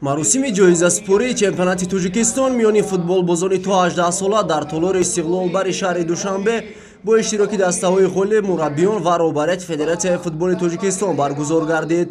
Маросими ҷоизасупории чемпионати Тоҷикистон миёни футболбозони то 18 сола дар толори Истиқлол бари шаҳри Душанбе бо иштироки дастаҳои ғолиб, мураббиён ва роҳбарияти Федератсияи футболи Тоҷикистон баргузор гардид.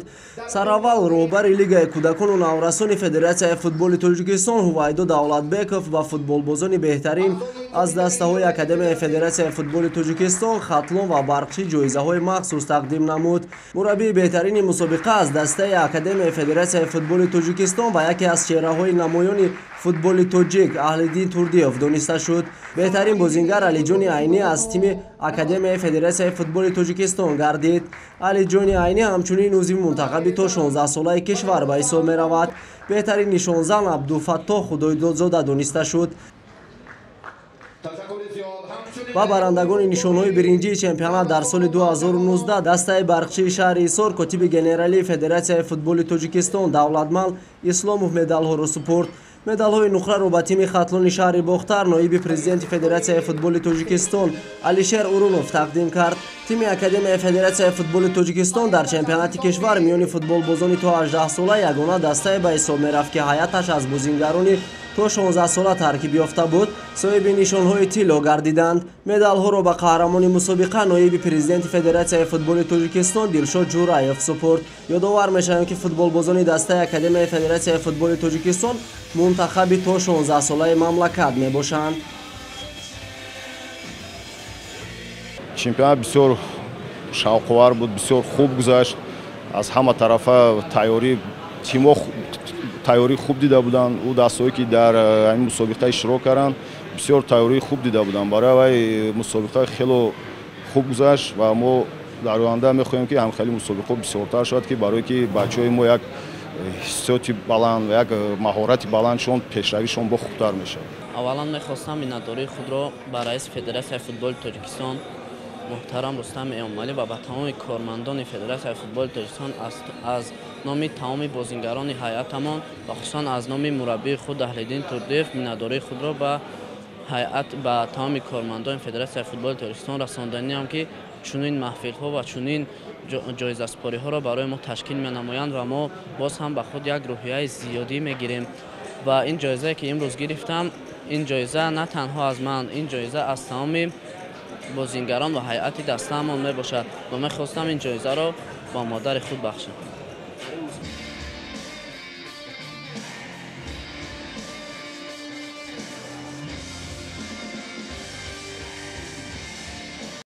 Сараввал роҳбари Лигаи кӯдакону наврасони Федератсияи футболи Тоҷикистон Ҳувайдо Давлатбеков ва футболбозони беҳтарин аз дастаҳои Академияи Федератсияи футболи Тоҷикистон, Хатлон ва Барқчӣ ҷоизаҳои махсус тақдим намуд. Мураббии беҳтарини мусобиқа аз дастаи Академияи Федератсияи футболи Тоҷикистон ва яке аз чеҳраҳои намоёни футболи тоҷик Аҳлиддин Турдиев дониста шуд. Беҳтарин бозингар Алиҷони Айнӣ аз тими Академияи Федератсияи футболи Тоҷикистон гардид. Алиҷони Айнӣ ҳамчунин узви мунтахаби то 16 солаи кишвар ба ҳисоб меравад. Беҳтарин нишонзан Абдуфаттоҳ Худойдодзода дониста шуд. Ва барандагони нишонҳои биринҷии чемпионат дар соли 2019 дастаи Барқчии шаҳри Ҳисор котиби генералии Федератсияи футболи Тоҷикистон Давлатмал Исломов медалҳоро супурд. Медалҳои нуқраро ба тими Хатлони шаҳри Бохтар ноиби президенти Федератсияи футболи Тоҷикистон Алишер Урунов тақдим кард. Тими Академияи Федератсияи футболи Тоҷикистон дар чемпионати кишвар миёни футболбозони то 18 сола ягона дастае ба ҳисоб мерафт, ки ҳайаташ аз бозингарони то 16 сола таркиб ёфта буд, соҳиби нишонҳои тилло гардиданд. Медалҳоро ба қаҳрамони мусобиқа ноиби президенти Федератсияи футболи Тоҷикистон Дилшод Ҷураев супурд. Ёдовар мешавем, ки футболбозони дастаи Академияи Федератсияи футболи Тоҷикистон мунтахаби то 16 солаи мамлакат мебошанд. Чемпионат бисёр шавқовар буд, бисёр хуб гузашт. Аз ҳама тарафа тайёрӣ тимҳо тайёрии хуб дида буданд. Ӯ дастҳое ки дар ҳамин мусобиқа иштирок карданд, бисёр тайёрии хуб дида буданд. Барои вай мусобиқа хело хуб гузашт ва мо дар оянда мехоҳем, ки ҳамхели мусобиқаҳо бисёртар шавад, ки барое ки бачаҳои мо як ҳиссиёти баланд ва як маҳорати баландшон, пешравишон бо хубтар мешавад. Аввалан мехостам миннатдории худро ба раиси Федератсияи футболи Тоҷикистон муҳтарам Рустам Эмомалӣ ва ба тамоми кормандони Федератсияи футболи Тоҷикистон аз номи тамоми бозингарони ҳайатамон ва хусусан аз номи мураббии худ Аҳлиддин Турдиев миннатдории худро ба ҳайат, ба тамоми кормандони Федератсияи футболи Тоҷикистон расонданиам, ки чунин маҳфилҳо ва чунин ҷоизасупориҳоро барои мо ташкил менамоянд ва мо боз ҳам ба худ як рӯҳияи зиёдӣ мегирем. Ва ин ҷоизае ки имрӯз гирифтам, ин ҷоиза на танҳо аз ман, ин ҷоиза аз тамоми бозингарон ва ҳайати дастаамон мебошад ва мехостам ин ҷоизаро ба модари худ бахшам.